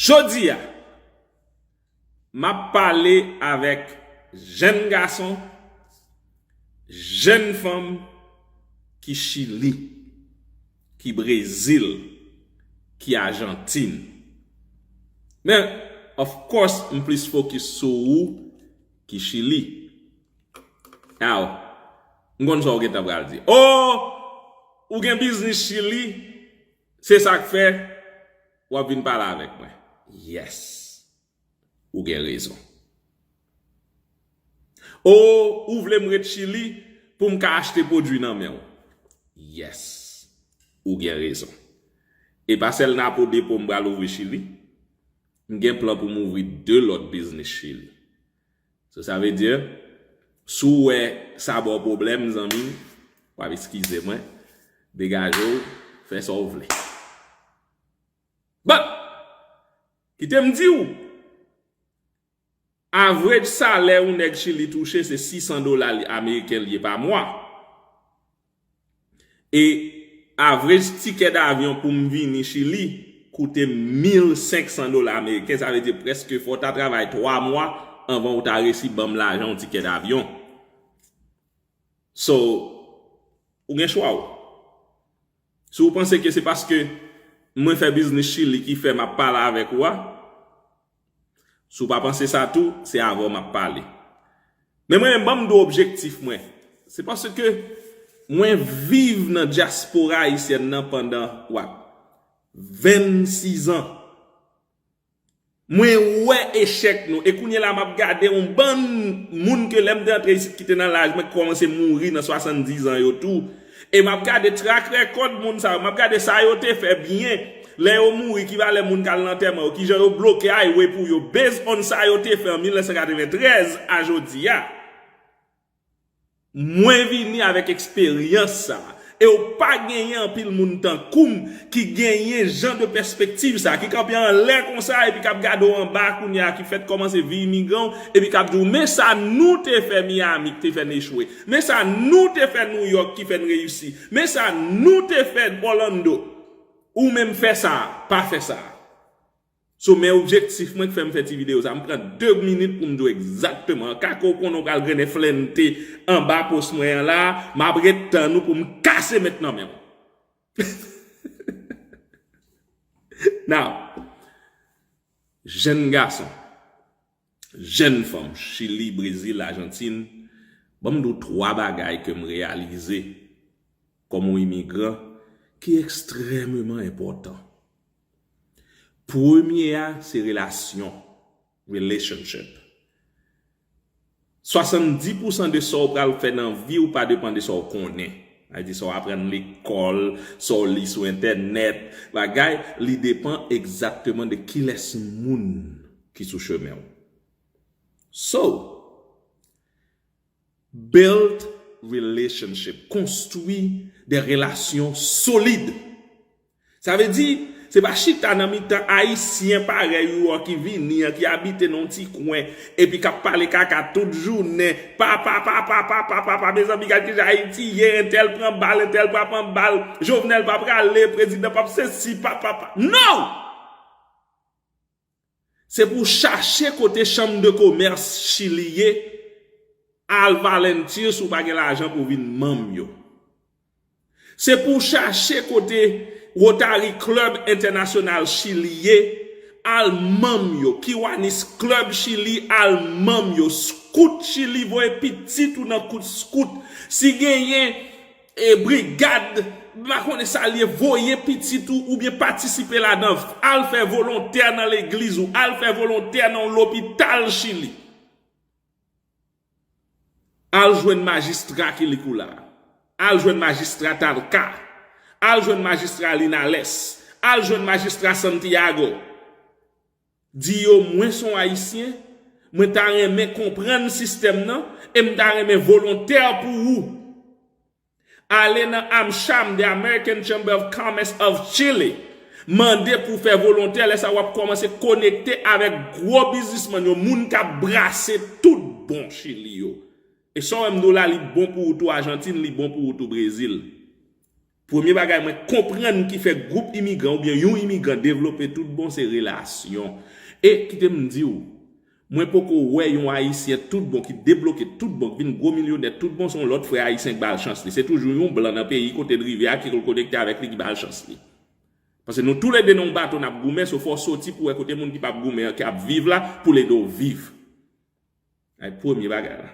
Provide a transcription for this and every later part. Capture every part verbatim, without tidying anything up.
Jodi a, m ap pale avèk jèn gason, jèn fanm ki Chili, ki Brezil, ki Ajantin. Men, of course, m plis fokis sou ou ki Chili. Now, m konn sa w gentan pral di. Oh, ou gen biznis Chili, se sa k fè w ap vin pale avèk mwen. Yes. Ou gen rezon. Oh, ou vle m ret Chili pou m ka achte pwodui nan men w. Yes. Ou gen rezon. E pa sèl Napo Depo m pral ouvri Chili. M gen plan pou m ouvri de lòt biznis Chili. So, sa vle di, si w wè sa ba w pwoblèm, zanmi, w ap eskize mwen, degaje w, fè sa w vle. But, kite m di w, average salè yon nèg Chili touche se sis san dola li, ameriken li ye pa mwa. E average tikè davyon pou m vini Chili koute m mil senk san dola ameriken, sa vle di prèske fò w ta travay twa mwa anvan w ta resi ban m lajan yon tikè davyon. So, ou gen chwa w. Si w panse ke se paske mwen fè biznis Chili ki fè m ap pale avèk ou a, si w pa panse sa tou, se avè w m ap pale. Men mwen menm, ban m di w objektif mwen. Se paske mwen viv nan dyaspora ayisyèn nan pandan, what, vennsis an. Mwen wè echèk nou. E kounye la, m ap gade yon bann moun ke lè m te antre isit ki te nan laj mwen, ki kòmanse mouri nan swasanndis an yo tou. E m ap gade track record moun sa yo. M ap gade sa yo te fè byen. Lè yo mouri, ki valè moun k al nan antèman yo, kijan yo bloke highway pou yo, based on sa yo te fè an mil nèf san katreventrèz a jodi a. Mwen vini avèk eksperyans sa a. E w pa genyen anpil moun tankou m ki genyen jan de pèspektiv sa a, ki kanpe anlè konsa epi k ap gade w anba kounye a, ki fèk kòmanse vi imigran w, epi k ap di w, men sa nou te fè Miami ki te fè n echwe. Men sa nou te fè New York ki fè n reyisi. Men sa nou te fè Orlando. Ou menm fè sa a, pa fè sa a. So, men objektif mwen ki fè m fè ti videyo sa. M pran de minit pou m di w egzakteman. Ka ke w konnen w pral grennen flente anba post mwen an la, m ap ret tann ou pou m kase mèt nan men w. Now, jèn gason, jèn fanm, Chili, Brezil, Ajantin, ban m di w twa bagay ke m reyalize kòm yon imigran ki ekstrèmeman enpòtan. Premye a, se relasyon, relationship. Swasanndis pousan de sa w pral fè nan vi w pa depann de sa w konnen. Sa vle di sa w aprann lekòl, sa w li sou entènèt, bagay, li depann egzakteman de kilès moun ki sou chemen w. So, build relationship, konstwi de relasyon solid. Sa vle di, se pa chita nan mitan Ayisyen parèy ou an ki vini an, ki abite nan yon ti kwen, epi k ap pale kaka tout jounen. Papa, papa, papa, papa, mezanmi, gad kijan Ayiti ye, entèl pran bal, entèl pa pran bal, Jovenel pa prale, prezidan p ap sesi, papa, papa. No! Se pou w chache kote chanm de komès Chili ye, al volonte si w pa gen lajan pou w vin manm yo. Se pou w chache kote Rotary Club Entènasyonal Chili ye, al manm yo. Kiwanis Club Chili, al manm yo. Scout Chili, voye pitit ou nan kout scout. Si genyen e brigad, m pa konnen sa l ye, voye pitit ou oubyen patisipe ladan, al fè volontè nan legliz ou, al fè volontè nan yon lopital Chili. Al jwenn majistra Quilicura, al jwenn majistra Talca, al jwenn majistra Linares, al jwenn majistra Santiago. Di yo, mwen se yon Ayisyen, mwen ta renmen konprann sistèm nan, e m ta renmen volontè pou ou. Ale nan AmCham, the American Chamber of Commerce of Chile, mande pou w fè volontè, lè sa w ap kòmanse konekte avèk gwo biznismann yo, moun k ap brase tout bon Chili yo. E sa w wè m di w la, li bon pou ou tou Ajantin, li bon pou ou tou Brezil. Premye bagay mwen konprann ki fè gwoup imigran oubyen yon imigran devlope tout bon se relasyon. E kite m di w, mwen poko wè yon Ayisyen tout bon ki debloke tout bon, ki vin gwo milyonè tout bon, se yon lòt frè Ayisyen ki ba l chans li. Se toujou yon blan nan peyi kote l rive a ki konekte avèk li ki ba l chans li. Paske nou toulede nan yon bato n ap goumen, so fò w soti pou w wè kote moun ki p ap goumen an, ki ap viv la, pou l ede w viv. Ay premye bagay la.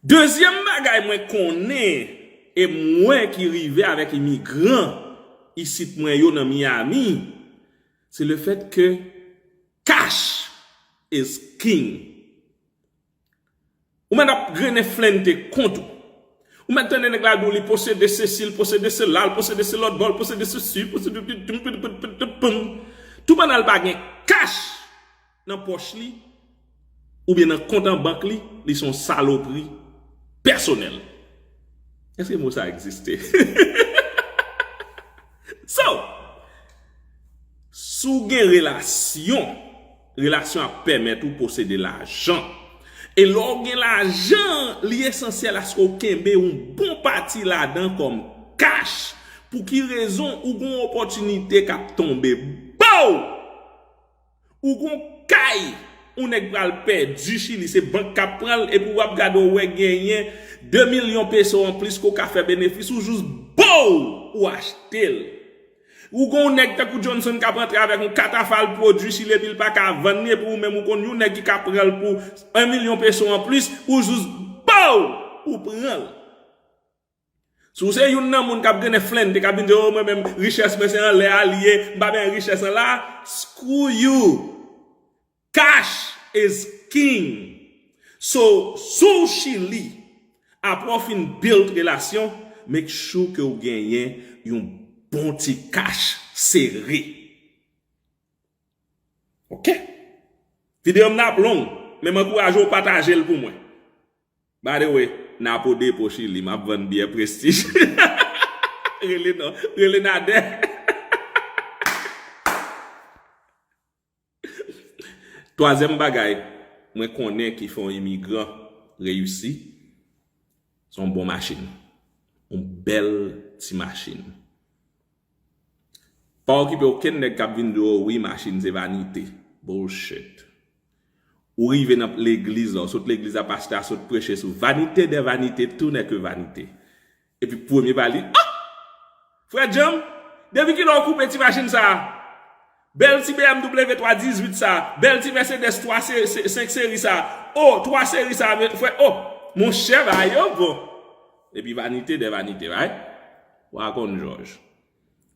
Dezyèm bagay mwen konnen e mwen ki rive avèk imigran isit mwen yo nan Miami, se le fèt ke cash is king. Ou mèt ap grennen flennte kont ou. Ou mèt tande nèg la di w li posede sesi, l posede sela, l posede se lòt bò, l posede sesi, posede. Tou pandan l pa gen cash nan pòch li, oubyen nan kont an bank li, li se yon salopri pèsonèl. Èske mo sa egziste? So, si w gen relasyon, relasyon ap pèmèt ou posede lajan. E lè w gen lajan, li esansyèl aske w kenbe yon bon pati ladan kòm cash. Pou ki rezon? Ou gen yon opòtinite k ap tonbe. Bow! Ou gon kay, yon nèg pral pèdi Chili, se bank k ap pran l, epi w ap gade w wè genyen de milyon peso anplis ke w ka fè benefis, ou jis bow, ou achte l. Ou gon yon nèg tankou Johnson k ap rantre avèk yon katafal pwodui Chili epi l pa ka vann li, epi ou menm ou konn yon nèg ki ka pran l pou en milyon peso anplis, ou jis bow, ou pran l. Si w se youn nan moun k ap grennen flennte, k ap vin di, o, mwen menm, richès mwen se anlè a li ye, m pa benyen richès an la, screw you. Cash is king. So, si w Chili, apre w fin build relasyon, make sure ke w genyen yon bon ti cash sere. Ok? Videyo m nan ap long, men m ankouraje w pataje l pou mwen. By the way, Napo Depo Chili, m ap vann byè Prestige. Rele non, rele Nadè. Twazyèm bagay, mwen konnen ki fè yon imigran reyisi, se yon bon machin. Yon bèl ti machin. Pa okipe okenn nèg k ap vin di w, o wi, machin se vanite. Bullshit. Ou rive nan legliz la, ou sot legliz la, pastè a sot preche sou vanité des vanités, tout n'est que vanité. Epi premye pa li, ah! Frè Djanm, depi kilè w koupe ti machin sa a? Bèl ti B M W twa dizuit sa a, bèl ti Mercedes twa se-, se-, senk seri sa a, o, twa seri sa a, frè, o, monchè, bagay yo bon. Epi vanité des vanités, right? W a konn Jòj.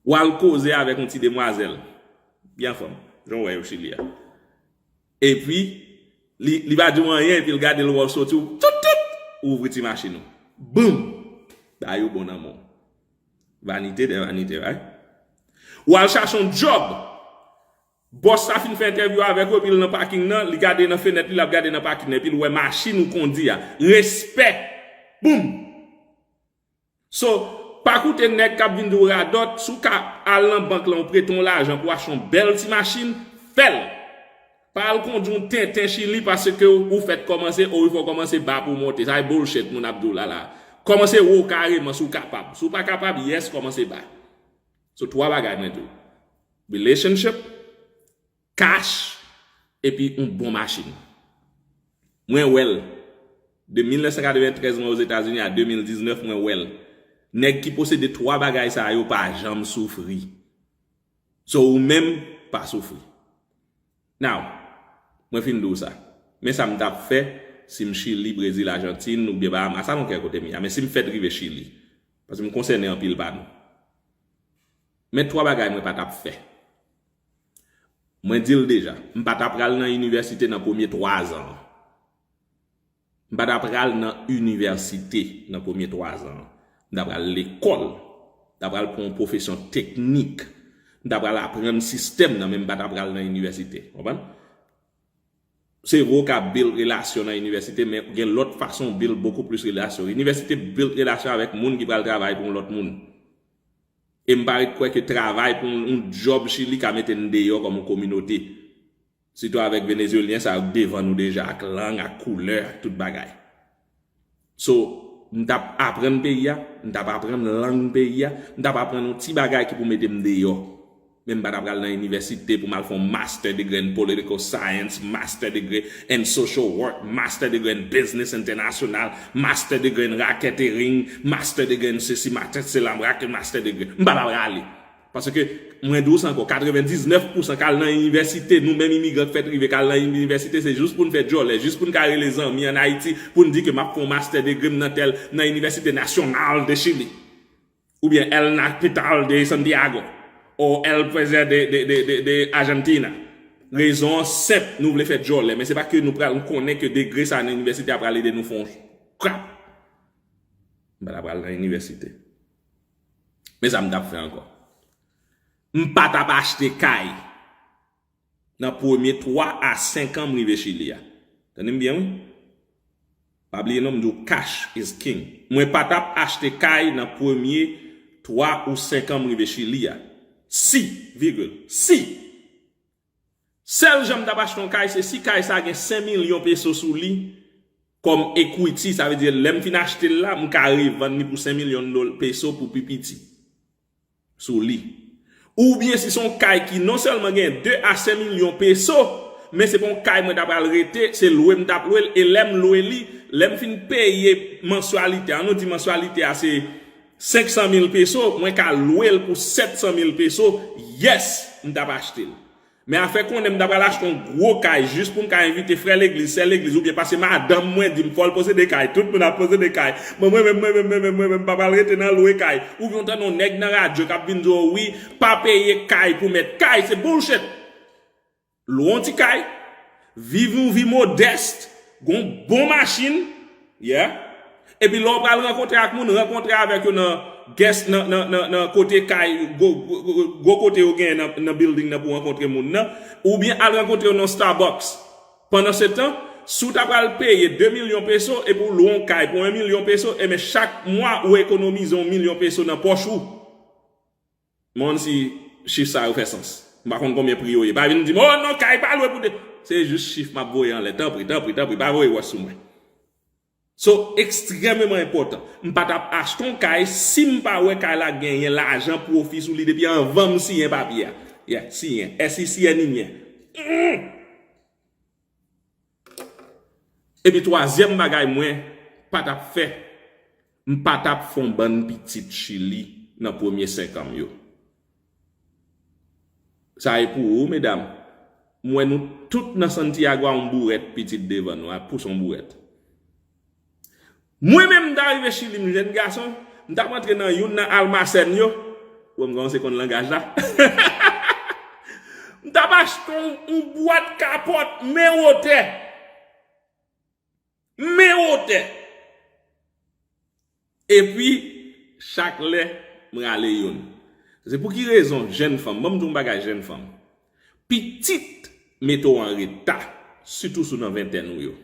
W al koze avèk yon ti demwazèl. Byen fanm, jan w wè yo Chili a. Epi, li, li pa di w anyen, epi l gade l wè w soti, w tout, tout, ou ouvri ti machin ou. Boum! Bagay yo bon nan men w. Vanité des vanités, right? W al chache yon djòb. Bòs la fin fè entèvyou avèk ou, epi l nan paking nan, li gade nan fenèt li, l ap gade nan paking nan, epi l wè machin ou kondi a. Respè! Boum! So, pa koute nèg k ap vin di w radòt, si w ka al nan bank lan, ou prete yon lajan pou w achte yon bèl ti machin, fè l. Pa al kondi yon tenten Chili paske ou fèt kòmanse, o, wi, fò w kòmanse ba pou w monte. Sa e bullshit moun ap di w la la. Kòmanse wo kareman si w kapab. Si w pa kapab, yes, kòmanse ba. So, twa bagay mwen di w. Relationship, cash, epi yon bon machin. Mwen wè l. De mil nèf san katreventrèz mwen Ozetazini a de mil diznèf, mwen wè l. Nèg ki posede twa bagay sa yo pa janm soufri. So, ou menm, pa soufri. Now, mwen fin di w sa. Men sa m t ap fè si m Chili, Brezil, Ajantin, oubyen Bahamas, I don't care kote m ye a. Men si m fèt rive Chili, paske m konsène anpil pa nou. Men twa bagay mwen pa t ap fè. Mwen di l deja, m pa t ap pral nan inivèsite nan premye twa zan an. M pa t ap pral nan inivèsite nan premye twa zan an. M ta pral lekòl. M ta pral pran yon pwofesyon teknik. M ta pral aprann sistèm nan, men m pa t ap pral nan inivèsite. Konprann? Se vre w ka build relasyon nan inivèsite, men gen lòt fason w build beaucoup plus relasyon. Inivèsite build relasyon avèk moun ki pral travay pou yon lòt moun. E m pa ret kwè ke travay pou yon, yon djòb Chili ka mete n deyò kòm yon kominote. Sitou avèk Venezuelyen sa yo k devan nou deja, ak lang, ak koulè, ak tout bagay. So, M t ap aprann peyi a, m t ap aprann lang peyi a, m t ap aprann yon ti bagay ki pou mete m deyò. Men m pa t ap pral nan inivèsite pou m al fè yon master degree in political science, master degree in social work, master degree in business international, master degree in racketeering, master degree in sesi, master sela, master degree. M pa t ap prale. Paske, mwen di w sa ankò, katrevendiznèf pousan k al nan inivèsite, nou menm imigran k fèt rive k al nan inivèsite, se jis pou n fè djòlè, jis pou n ka rele zanmi ann Ayiti, pou n di ke m ap fè yon master degree m nan tèl, nan Inivèsite Nasyonal de Chili. Oubyen El Hospital de Santiago, o El Pfizer de, de, de, de, de Argentina. Rezon an senp, nou vle fè djòlè, men se pa ke nou pral konnen ke degre sa nan inivèsite a pral ede nou fè yon krap. M pa t ap pral nan inivèsite. Men sa m t ap fè ankò. M pa t ap achte kay nan premye twa a senk an m rive Chili a. Tande m byen, wi. Pa bliye non, m di w, cash is king. Mwen pa t ap achte kay nan premye twa ou senk an m rive Chili a. Si, vigil, si. Sèl jan m t ap achte yon kay, se si kay sa gen senk milyon peso sou li kòm equity, sa vle di lè m fin achte l la, m ka revann li pou senk milyon dola, peso pou pi piti. Sou li. Oubyen si se yon kay ki non sèlman gen de a senk milyon peso, men se pa yon kay mwen ta pral rete, se lwe m t ap lwe l, e lè m lwe li, lè m fin peye mansyalite a, nou di mansyalite a se senk san mil peso, mwen ka lwe l pou sèt san mil peso, yes, m t ap achte l. Men afè konnen m ta pral achte yon gwo kay jis pou m ka envite frè legliz, sè legliz, oubyen paske madanm mwen di m fò l posede kay. Tout moun ap posede kay. Men mwen menm, mwen menm, mwen menm, mwen menm, m pa pral rete nan lwe kay. Oubyen w tande yon nèg nan radyo k ap vin di w, wi, pa peye kay pou mèt kay, se bullshit. Lwe yon ti kay, viv yon vi modès, gon bon machin, yeah. Epi lè w pral rankontre ak moun, rankontre avèk yo nan guest, nan, nan, nan, nan kote kay, gwo, gwo, gwo, gwo kote yo genyen nan, nan building nan pou rankontre moun nan, oubyen al rankontre yo nan Starbucks. Pandansetan, si w ta pral peye de milyon peso epi w lwe yon kay pou en milyon peso, ebyen chak mwa ou ekonomize yon milyon peso nan pòch ou. Mwen si chif sa yo fè sans. M pa konn konbyen pri yo ye. Pa vin di m, oh non, kay pa lwe pou de. Se jis chif m ap voye anlè. Tanpri, tanpri, tanpri, pa voye wòch sou mwen. So, ekstrèmeman enpòtan. M pa t ap achte yon kay si m pa wè kay la genyen lajan pwofi sou li depi anvan m siyen papye a. Yeah, siyen. S I C N I N. Mm. Epi twazyèm bagay mwen pa t ap fè, m pa t ap fè yon bann pitit Chili nan premye senk an m yo. Sa e pou ou, medam. M wè nou tout nan Santiago a yon bourèt pitit devan nou, ap pouse yon bourèt. Mwen menm, m ta rive Chili, m jèn gason, m t ap antre nan youn nan almasèn yo. Wè, m kòmanse konn langaj la. M t ap achte yon, yon bwat kapòt men wotè. Men wotè. Epi, chak lè, m rale youn. Se pou ki rezon, jèn fanm, ban m di w yon bagay, jèn fanm. Pitit mete w an reta, sitou si w nan ventèn ou yo.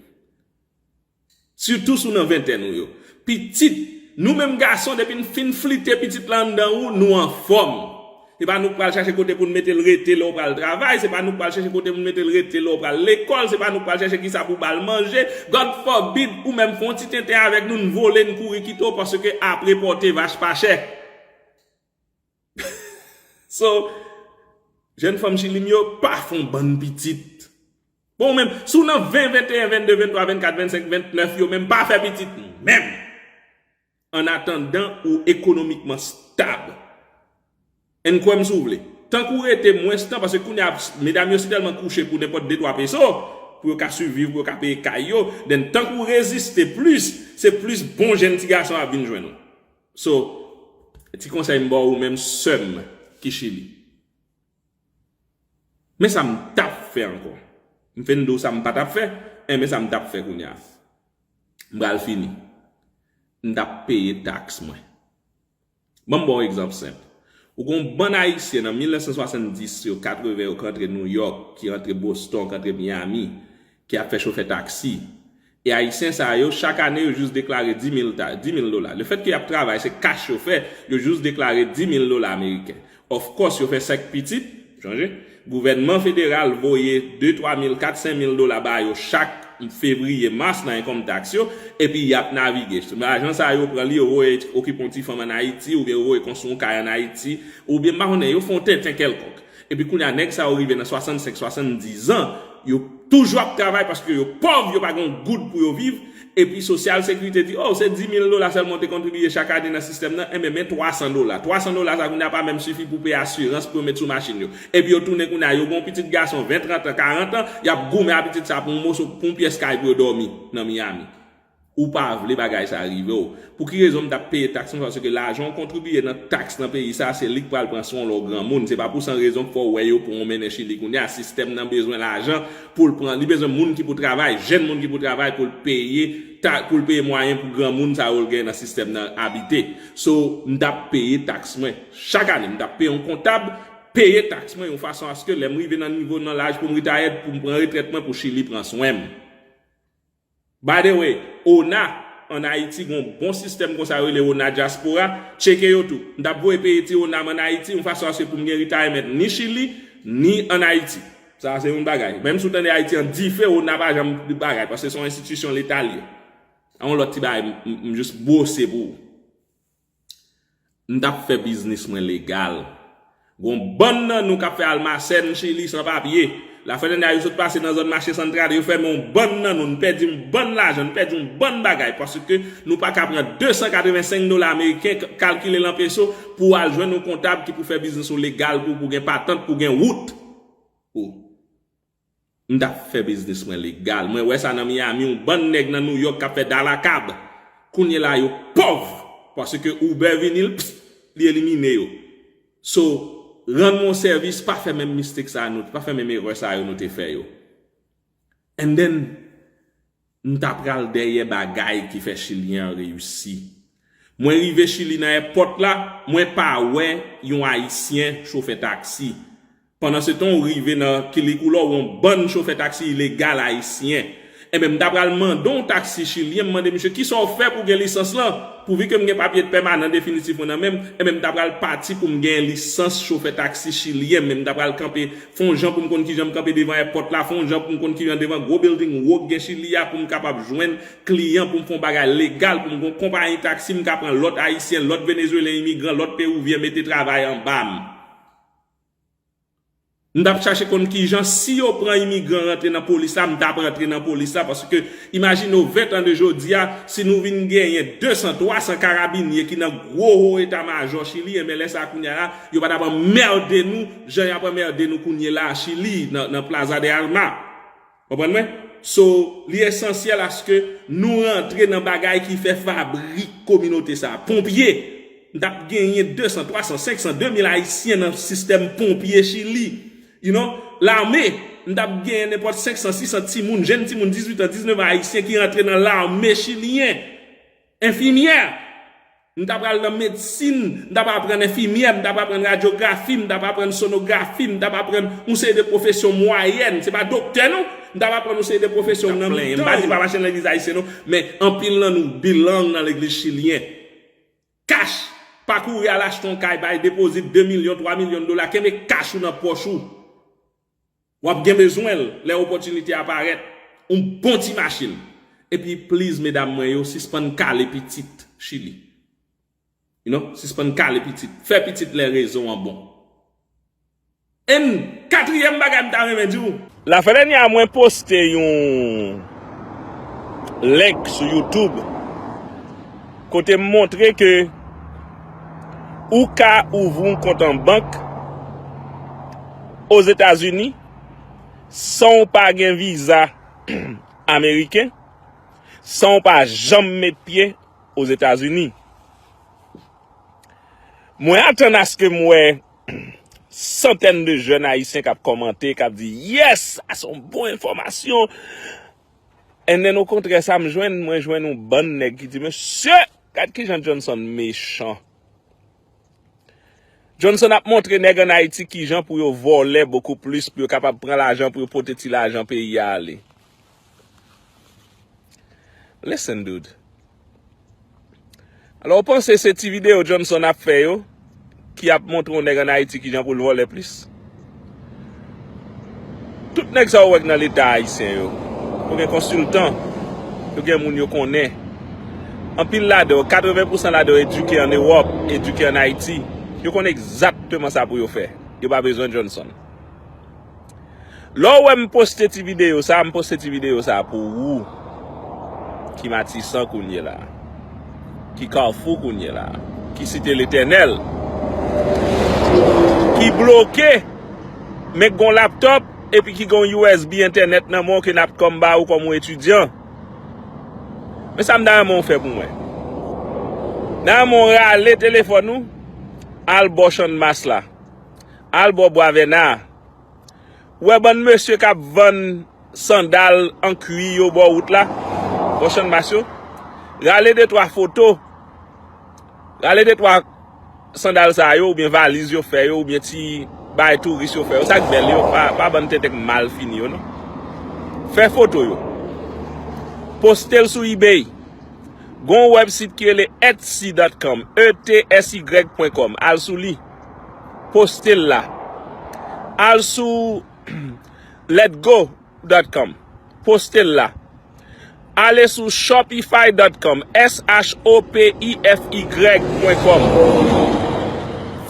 Sitou si w nan ventèn ou yo. Pitit, nou menm gason, depi n fin flite pitit la anndan ou, nou anfòm. Se pa nou k pral chache kote pou n mete l rete lè w pral travay, se pa nou k pral chache kote pou n mete l rete lè w pral lekòl, se pa nou k pral chache kisa pou ba l manje. God forbid, ou menm fè yon ti tenten avèk nou, n vole, n kouri kite w, paske apre pòte vach pa chè. So, jèn fanm Chili m yo, pa fè yon bann pitit. Bon, ou menm, si w nan ven, venteyen, vennde, venntwa, vennkat, vennsenk, ventnèf yo, menm pa fè pitit, menm. An atandan ou ekonomikman stab. And kwè m si w vle. Tank ou rete mwens tan, paske kounye a, medam yo si tèlman kouche pou nenpòt de twa peso, pou yo ka siviv, pou yo ka peye kay yo, then tank ou reziste plis, se plis bon jèn ti gason ap vin jwenn ou. So, ti konsèy m ba w ou menm sè m ki Chili. Men sa m t ap fè ankò. M fin di w sa m pa t ap fè, enben sa m t ap fè kounye a. M pral fini. M t ap peye taks mwen. Ban m ba w egzanp senp. Ou gon bann Ayisyen nan mil nèf san swasanndis yo, katreven yo k antre New York, ki antre Boston, k antre Miami, ki ap fè chofè taksi. E Ayisyen sa yo, chak ane, yo jis deklare di mil ta-, di mil dola. Lefètke y ap travay, se kach yo fè, yo jis deklare di mil dola ameriken. Of course, yo fè senk pitit, chonje, gouvènman federal voye de, twa mil, kat, senk mil dola ba yo chak fevriye, mas nan enkòm taks yo, epi y ap navige. Lajan sa yo pran li, yo voye okipe yon ti fanm ann Ayiti, oubyen yo voye konstwi yon kay ann Ayiti, oubyen m pa konnen, yo fè yon tenten kèlkonk. Epi kounye a, nèg sa yo rive nan swasannsenk, swasanndizan, yo toujou ap travay paske yo pòv, yo pa gen yon goud pou yo viv. Epi Sosyal Sekirite di, oh, se dis mil dola sèlman w te kontribiye chak ane nan sistèm nan, enben, men twasan dola. Twasan dola sa kounye a pa menm sifi pou peye asirans pou yo met sou machin yo. Epi yo tounen kounye a, yo gen yon pitit gason ven, trant an, karant an, y ap goumen a pitit sa pou yon moso, pou yon pyès kay pou yo dòmi nan Miami. Ou pa vle bagay sa rive w. Pou ki rezon m t ap peye taks mwen? Paske lajan w kontribiye nan taks nan peyi sa, se li k pral pran swen w lè w granmoun. Se pa pou san rezon k fè w wè yo pran w mennen Chili kounye a. Sistèm nan bezwen lajan pou l pran. Li bezwen moun ki pou travay, jèn moun ki pou travay pou l peye ta, pou l peye mwayen pou granmoun sa yo l gen nan sistèm nan abite. So, m t ap peye taks mwen. Chak ane, m t ap peye yon kontab, peye taks mwen yon fason aske lè m rive nan nivo, nan laj pou m retire, pou m pran retrèt mwen, pou Chili pran swen m. By the way, ona ann Ayiti gen yon bon sistèm konsa yo rele ona dyaspora. Tcheke yo tou. M t ap voye peye ti ona m ann Ayiti yon fason aske pou m gen retirement ni Chili, ni ann Ayiti. Sa se yon bagay. Menm si w tande Ayiti an dife, ona pa janm bagay, paske se yon enstitisyon leta l ye. A yon lòt ti bagay, m, m, m jis bwose pou ou. M t ap fè biznis mwen legal. Gon bann nan nou k ap fè almasèn Chili san papye. Lafènènya yo sot pase nan zòn mache santral, yo fèmen yon bann nan nou, nou pèdi yon bann lajan, nou pèdi yon bann bagay, paske nou pa ka pran de san katrevensenk dola ameriken, k-, kalkile l an peso, pou w al jwenn yon kontab ki pou fè biznis ou legal, pou, pou w gen patant, pou w gen wout. Ou. M t ap fè biznis mwen legal. Mwen wè sa nan Miami, yon bann nèg nan Nouyòk k ap fè dalakab. Kounye la, yo pòv, paske Uber vini, l, ps, li elimine yo. So, rann mwen yon sèvis, pa fè menm mistake sa a nou, pa fè menm erè sa yo nou te fè yo. And then, m ta pral dèyè bagay ki fè Chilyen an reyisi. Mwen rive Chili nan èpòt la, mwen pa wè yon Ayisyen chofè taksi. Pandansetan, ou rive nan Kilikoulou, ou yon bann chofè taksi ilegal ayisyen. Enben, m ta pral mande yon taksi chilyen, m mande misye, "Kisa w fè pou w gen lisans lan?" Pouvi ke m gen papye pèmanan definitif mwen nan men m, enben, m ta pral pati pou m gen lisans chofè taksi chilyen, men m ta pral kanpe, fè yon jan pou m konn kijan m kanpe devan èpòt la, fè yon jan pou m konn kijan devan gwo building wo k gen Chili a, pou m kapab jwenn kliyan, pou m fè yon bagay legal, pou m gen yon konpayi taksi, m ka pran lòt Ayisyen, lòt Venezwelen imigran, lòt Perivyen, mete travay anba m. M t ap chache konn kijan, si yo pran imigran rantre nan polis la, m t ap rantre nan polis la, paske imajine w, ven tan de jodi a, si nou vin genyen de san, twa san karabinye ki nan gwo wo eta majò Chili, enben lè sa a kounye a la, yo pa t ap anmède nou, jan y ap anmède nou kounye la a Chili, nan, nan Plaza de Armas. Konprann mwen? So, li esansyèl aske nou rantre nan bagay ki fè fabrik kominote sa a. Ponpye, m t ap genyen de san, twa san, senk san, de mil Ayisyen nan sistèm ponpye Chili. You know? Lame, m t ap genyen nenpòt senk san, sis san timoun, jenn timoun, dizuit an, diznèf an, Ayisyen ki rantre nan lame chilyen. Enfimyè, m t ap pral nan medsin, m t ap aprann enfimyè, m t ap aprann radyografi, m t ap aprann sonografi, m t ap aprann yon seri de pwofesyon mwayèn. Se pa doktè non, m t ap aprann yon seri de pwofesyon nan mitan yo. M pa di pa mache nan legliz ayisyen non, men anpil nan nou bilang nan legliz chilyen. Kach, pa kouri al achte yon kay, bay depozit de milyon, twa milyon dola, kenbe kach ou nan pòch ou. W ap gen bezwen l lè opòtinite a parèt. Yon bon ti machin. Epi, please, medam mwen yo, sispann kale pitit Chili. You know, sispann kale pitit. Fè pitit lè rezon an bon. And katriyèm bagay m ta renmen di w. Lafèdènya mwen poste yon link sou YouTube kote m montre ke ou ka ouvri yon kont an bank Ozetazini san w pa gen viza ameriken, san w pa janm met pye Ozetazini. Mwen atann aske m wè santèn de jèn ayisyen k ap kòmante, k ap di, "Yes, sa se yon bon enfòmasyon." And then, okontrè, sa m jwenn, mwen jwenn yon bann nèg ki di, "Mesye, gad kijan Johnson mechan." Johnson ap montre nèg ann Ayiti kijan pou yo vòlè bokou plis, pou yo kapab pran lajan, pou yo pote ti lajan peyi a ale. Listen, dude. Alò, ou panse se ti videyo Johnson ap fè yo ki ap montre yon nèg ann Ayiti kijan pou l vòlè plis? Tout nèg sa yo wè k nan Leta ayisyen yo, Yo gen konsiltan. Yo gen moun yo konnen. Anpil ladan yo, katreven pousan ladan yo edike ann Ewòp, edike ann Ayiti. Yo konnen egzakteman sa pou yo fè. Yo pa bezwen Johnson. Lè w wè m poste ti videyo sa, m poste ti videyo sa pou ou ki Matisan kounye la, ki Kafou kounye la, ki Site Letènèl, ki bloke, men k gon laptòp, epi ki gon U S B entènèt nan men w ke Natcom ba ou kòm ou etidyan. Men sa m ta renmen w fè pou mwen. M ta renmen w rale telefòn ou, al bò Channmas la, al bò Bwa Vèna a. Ou wè bann mesye k ap vann sandal an kwi yo bò wout la, bò Channmas yo. Rale de twa foto. Rale de twa sandal sa yo, oubyen valiz yo fè yo, oubyen ti bagay touris yo fè yo. Sa k bèl yo, pa, pa bann tenten k mal fini yo, non. Fè foto yo. Poste l sou eBay. Gon wèbsit ki rele etsy dot com, E T S Y pwen kòm. Al sou li. Poste l la. Al sou letgo dot com. Poste l la. Ale sou shopify dot com, S H O P I F Y pwen kòm.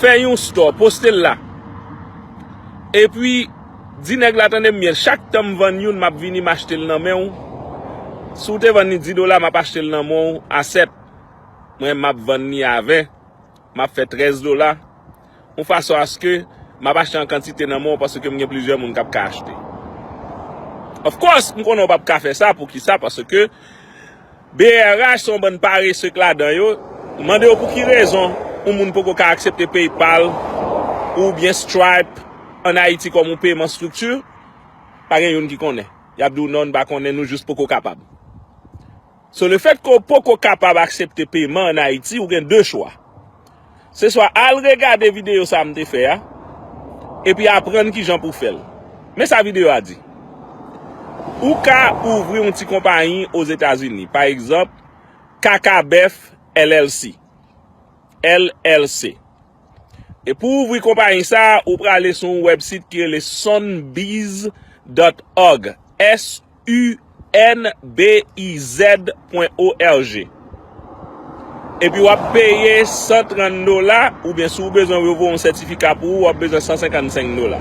Fè yon store, poste l la. Epi, di nèg la, tande m byen, chak tan m vann youn, m ap vini, m achte l nan men w. Si w te vann li dis dola, m ap achte l nan men w a sèt. Mwen, m ap vann li a ven. M ap fè trèz dola, yon fason aske m ap achte an kantite nan men w, paske m gen plizyè moun k ap ka achte. Of course, m konnen w p ap ka fè sa, poukisa? Paske B R H se yon bann parese k ladan yo. Mande yo pou ki rezon yon moun poko ka aksepte PayPal oubyen Stripe ann Ayiti kòm yon peman strikti. Pa gen youn ki konnen. Y ap di w non, n pa konnen, nou jis poko kapab. So, lefètke w poko kapab aksepte peman ann Ayiti, ou gen de chwa. Se swa al regade videyo sa a m te fè a, epi aprann kijan pou w fè l. Men sa videyo a di. Ou ka ouvri yon ti konpayi Ozetazini, pa egzanp, Kaka Bèf L L C. L L C. E pou w ouvri konpayi sa a, ou prale sou yon wèbsit ki rele sunbiz dot org, S U N B I Z pwen O R G. Epi w ap peye san trant dola, oubyen si w bezwen yo voye yon sètifika pou ou, w ap bezwen san senkannsenk dola.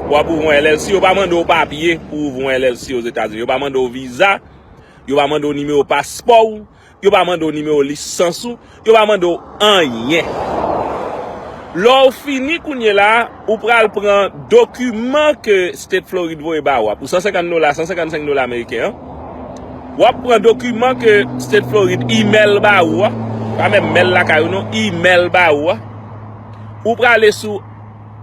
W ap ouvri yon L L C, yo pa mande w papye pou ouvri yon L L C Ozetazini, yo pa mande w viza, yo pa mande w nimewo paspò w, yo pa mande w nimewo lisans ou, yo pa mande w anyen. Lè w fini kounye la a, ou pral pran dokiman ke State Florid voye ba ou a. Pou san senkant dola, san senkannsenk dola ameriken an, w ap pran dokiman ke State Florid imèl ba ou a. Pa menm mèl lakay ou non, imèl ba ou a. Ou prale sou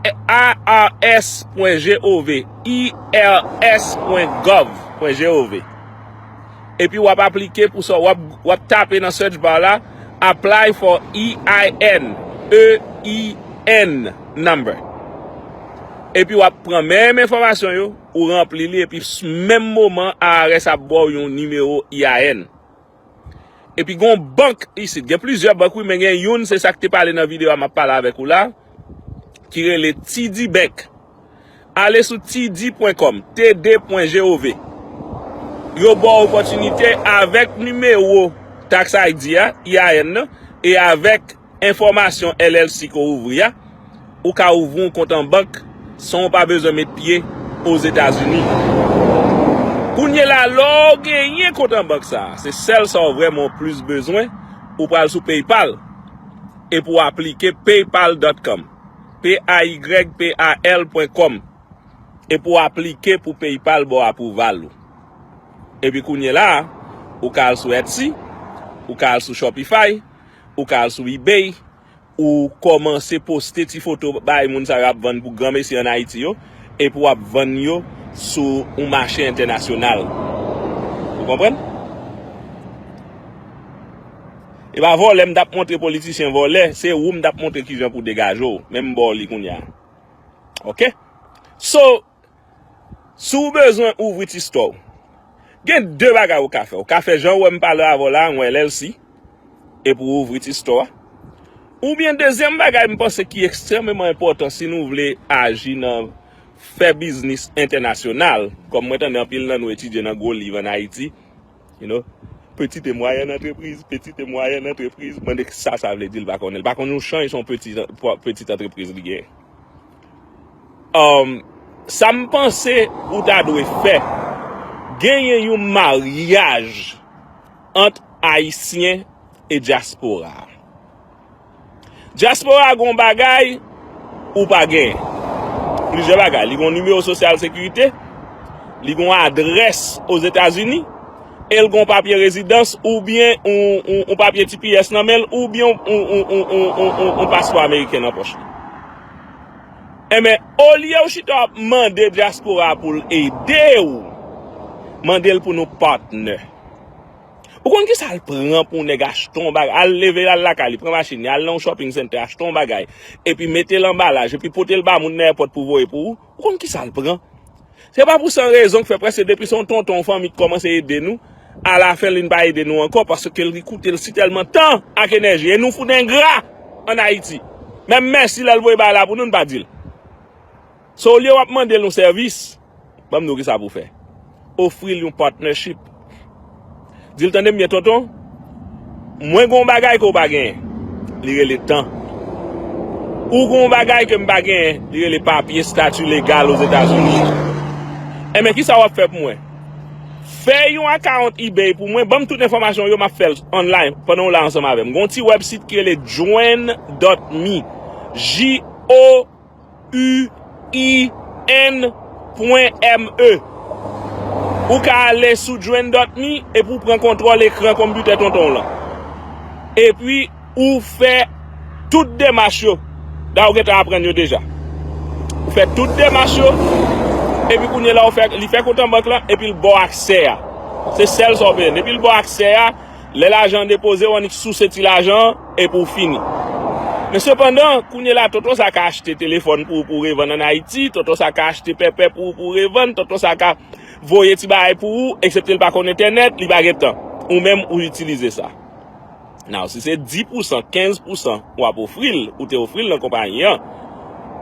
I R S pwen gov, I R S pwen gov pwen gov. Epi w ap aplike pou sa, w ap, w ap tape nan search bar la, apply for E I N, E I N number. Epi w ap pran menm enfòmasyon yo, ou ranpli li, epi s-, menm moman I R S ap ba w yon nimewo E I N. Epi gen yon bank isit, gen plizyè bank wi, men gen youn, se sa k te pale nan videyo a m ap pale avèk ou la, ki rele T D Bank. Ale sou T D pwen kòm, T D pwen gov. Yo ba w opòtinite avèk nimewo tax I D a, E I N nan, e avèk enfòmasyon L L C ke w ouvri a, ou ka ouvri yon kont an bank san w pa bezwen met pye Ozetazini. Kounye la, lè w genyen kont an bank sa a, se sèl sa w vrèman w plis bezwen, ou pral sou PayPal epi w aplike paypal dot com, P A Y P A L pwen kòm, epi w aplike pou PayPal ba w approval ou. Epi kounye la a, ou ka al sou Etsy, ou ka al sou Shopify, ou ka al sou eBay, ou kòmanse poste ti foto bay moun sa yo ap vann pou granmesi ann Ayiti yo, epi w ap vann yo sou yon mache entènasyonal. Ou konprann? E pa vòlè m t ap montre politisyen vòlè, se ou m t ap montre kijan pou degaje w, men m ba w li kounye a. Oke? So, si w bezwen ouvri ti store w, gen de bagay ou ka fè. Ou ka fè jan w wè m pale avè w la, yon L L C, epi w ouvri ti store a. Oubyen dezyèm bagay m panse ki ekstrèmeman enpòtan si nou vle aji nan fè biznis entènasyonal, kòm mwen tande anpil nan nou etidye nan gwo liv ann Ayiti, you know, petite mwayèn antrepriz, petite mwayèn antrepriz, mande sa sa vle di, l pa konnen. L pa konn yon chan, se yon peti, peti antrepriz li genyen. Um, sa m panse ou ta dwe fè, genyen yon maryaj ant Ayisyen e dyaspora. Dyaspora gon bagay ou pa gen. Plizyè bagay. Li gon nimewo sosyal sekirite, li gon adrès Ozetazini, e l gon papye rezidans oubyen on, on, on papye T P S nan men l, oubyen on, on, on, on, on, on, on paspò ameriken nan pòch li. Enben, olye w chita w ap mande dyaspora pou l ede w, mande l pou nou patnè. Ou konn kisa l pran pou yon nèg achte yon bagay, al leve l al lakay li, pran machin li, al nan yon shopping center, achte yon bagay, epi mete l anbalaj, epi pote l ba moun nan èpòt pou voye pou ou? Ou konn kisa l pran? Se pa pou san rezon k fè prèske depi se yon tonton yon fanmi k kòmanse ede nou, alafen li n pa ede nou ankò, paske li koute l si tèlman tan ak enèji, e nou fout engra ann Ayiti. Menm mèsi lè l voye bagay la pou nou, n pa di l. So, olye w ap mande l yon sèvis, ban m di w kisa pou w fè. Ofri l yon partnership. Di l, tande m byen, tonton, mwen gen yon bagay ke w pa genyen. Li rele tan. Ou gen yon bagay ke m pa genyen. Li rele papye, estati legal Ozetazini. Enben, kisa w ap fè pou mwen? Fè yon account eBay pou mwen. Ban m tout enfòmasyon yo, m ap fè l online pandan w la ansanm avè m. Gen yon ti website ki rele join dot me. J O U I N pwen M E. Ou ka ale sou join dot me epi w pran kontwòl ekran konpitè tonton w lan. Epi ou fè tout demach yo. Da ou gentan aprann yo deja. Ou fè tout demach yo, epi kounye la ou fè, li fè kont an bank lan, epi l ba w aksè a. Se sèl sa w bezwen. Depi l ba w aksè a, lè lajan an depoze, w annik souse ti lajan an, epi w fini. Men sepandan, kounye la, tonton sa ka achte telefòn pou ou, pou revann ann Ayiti, tonton sa ka achte pèpè pou ou, pou revann, tonton sa ka voye ti bagay pou ou, eksepte l pa konn entènèt, li pa gen tan. Ou menm, ou itilize sa. Now, si se dis pousan, kenz pousan w ap ofri l, ou te ofri l nan konpayi an,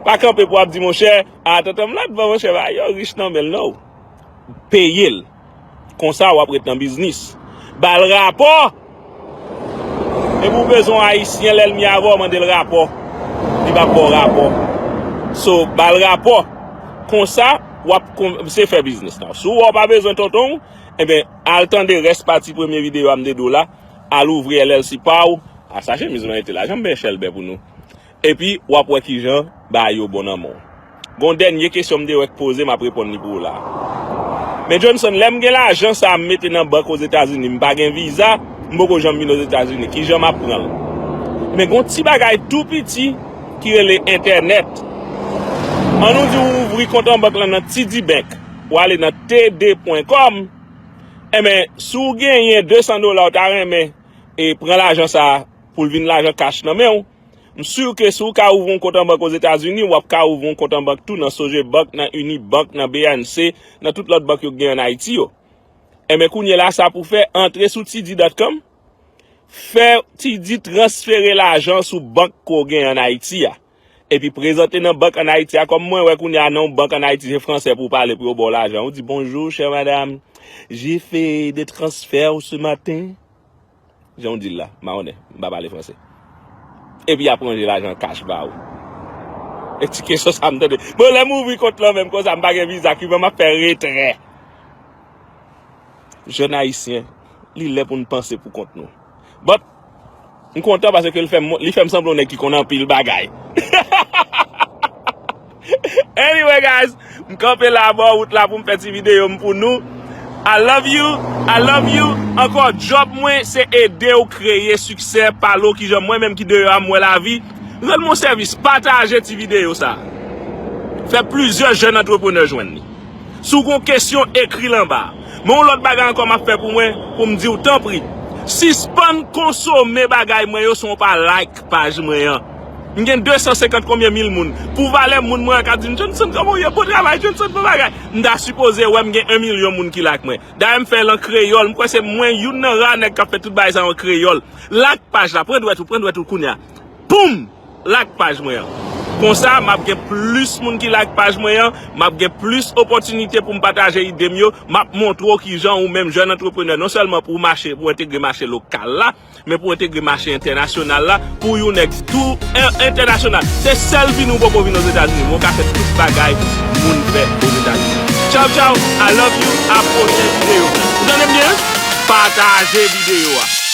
pa kanpe pou w ap di, monchè, a, tonton m la dvan, monchè, ba yo rich nan men l, non. Peye l. Konsa, w ap ret nan biznis. Ba l rapò. Depi w bezwen yon Ayisyen, lè l mi avè w, mande l rapò. Li p ap ba w rapò. So, ba l rapò. Konsa, w ap kòmanse fè biznis la. Si w wè w pa bezwen tonton w, enben, al tande rès pati premye videyo a m te di w la. Al ouvri L L C pa w. A, sa chemiz mwen rete la. Jan m benyen chèlbè pou nou. Epi, w ap wè kijan bagay yo bon nan men w. Gon dènye kesyon m te wè k poze, m ap reponn li pou ou la. Men Johnson, lè m gen lajan sa a m mete nan bank Ozetazini, m pa gen viza, m poko janm vin Ozetazini, kijan m ap pran l? Men gon ti bagay tou piti ki rele entènèt. Ann nou di ou ouvri kont an bank lan nan T D Bank, ou ale nan T D pwen kòm, enben, si w genyen de san dola ou ta renmen e pran lajan sa a pou l vin lajan kach nan men w, m si ke si w ka ouvri yon kont an bank Ozetazini, w ap ka ouvri yon kont an bank tou nan Sogebank, nan Unibank, nan B N C, nan tout lòt bank yo k gen ann Ayiti yo. Enben, kounye la, sa pou fè, antre sou T D dot com, fè T D transfere lajan sou bank ke w gen ann Ayiti a. Epi prezante nan bank ann Ayiti a, kòm mwen wè kounye a nan yon bank ann Ayiti, se fransè pou w pale pou yo ba w lajan. Ou di, bonjour, chère madame, j'ai fait des transferts ce matin. Jan w di l la, m pa konnen, m pa pale fransè. Epi y ap ranje lajan kach ba ou. E ti kesyon sa m tande. Bon, lè m ouvri kont lan menm konsa, m pa gen viza, kijan m ap fè retrè? Jèn ayisyen, li lè pou n panse pou kont nou. But, m kontan paske l fè m, li fè m sanble yon nèg ki konn anpil bagay. Anyway, guys, m kanpe la bò wout la pou m fè ti videyo m pou nou. I love you, I love you. Ankò, djòb mwen, se ede w kreye siksè, pale w kijan mwen menm ki deyò a m wè lavi. Rann mwen sèvis, pataje ti videyo sa. Fè plizyè jèn antreprenè jwenn li. Si w gon kesyon, ekri l anba. Men yon lòt bagay ankò m ap fè pou mwen, pou m di w, tanpri, sispann konsome bagay mwen yo san w pa like paj mwen an. M gen de san senkant konbyen mil moun. Pou valè moun mwen an k ap di m, Johnson, kòman w ye? Bon travay, Johnson, bon bagay. M ta sipoze wè m gen yon milyon moun ki like mwen. Dayè, m fè l an kreyòl. M kwè se mwen youn nan ra nèg k ap fè tout bagay sa yo an kreyòl. Like paj la. Pran dwèt ou, pran dwèt ou kounye a. Poum! Like paj mwen an. Konsa, m ap gen plis moun ki like paj mwen an, m ap gen plis opòtinite pou m pataje ide m yo, m ap montre w kijan ou menm jèn antreprenè, non sèlman pou w mache, pou w entegre mache lokal la, men pou w entegre mache entènasyonal la, pou yon nèg tou en- entènasyonal. Se sèl vini ou poko vin Ozetazini, men w ka fè tout bagay moun fè Ozetazini. Tchaw, tchaw, I love you, a pwochen videyo. Ou tande m byen? Pataje videyo a.